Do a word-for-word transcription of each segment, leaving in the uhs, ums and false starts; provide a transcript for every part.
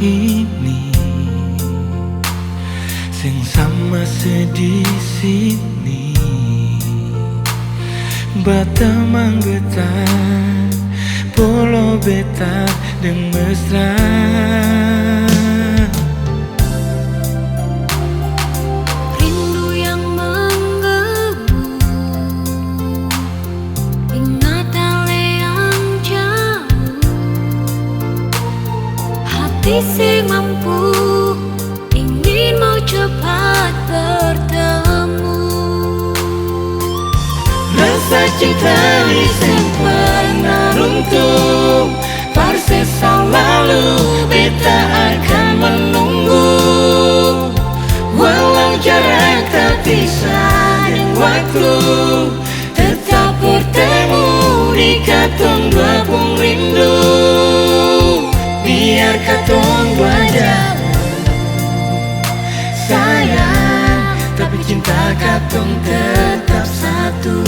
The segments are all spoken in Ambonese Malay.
ini seng sama se di sini. Batamang beta, polo beta deng mesra. Rindu yang menggebu, ingatan leang jauh, hati seng mampu, ingin mau cepat bertemu. Rasa cinta ni seng pernah runtuh, par se salalu beta akan menunggu. Walau jarak tapisah deng waktu, tetap bertemu di katong dua pung rindu. Biar katong dua jauh, sayang, tapi cinta katong tetap satu.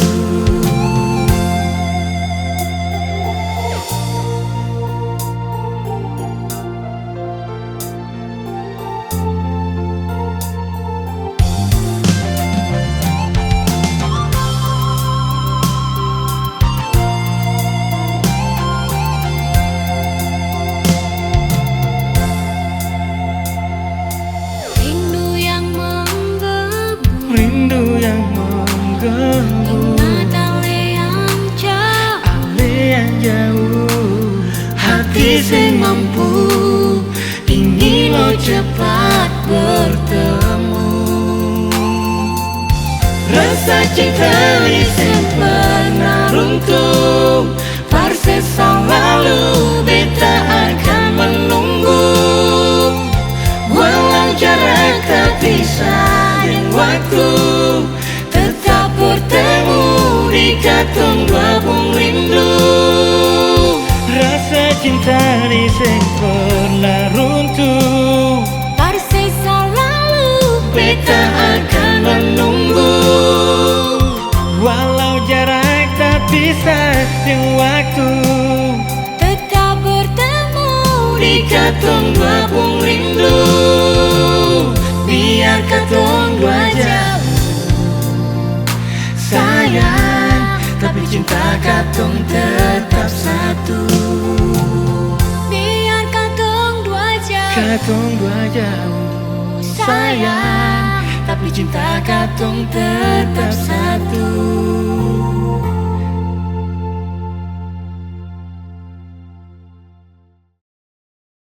Rindu yang menggebu, rindu yang menggebu, ingatan leang jauh, leang jauh, hati seng mampu, ingin mau cepat bertemu. Rasa cinta ni seng pernah runtuh, par se salalu beta akan menunggu. Walau jarak tapisah deng waktu, tetap bertemu di katong dua pung rindu. Rasa cinta ni seng pernah runtuh, par se salalu beta akan menunggu. Walau jarak tapisah deng waktu, tetap bertemu di katong dua pung rindu. Biar katong dua jauh, sayang, tapi cinta katong tetap satu. Biar katong dua jauh, katong dua jauh, sayang, tapi cinta katong tetap satu.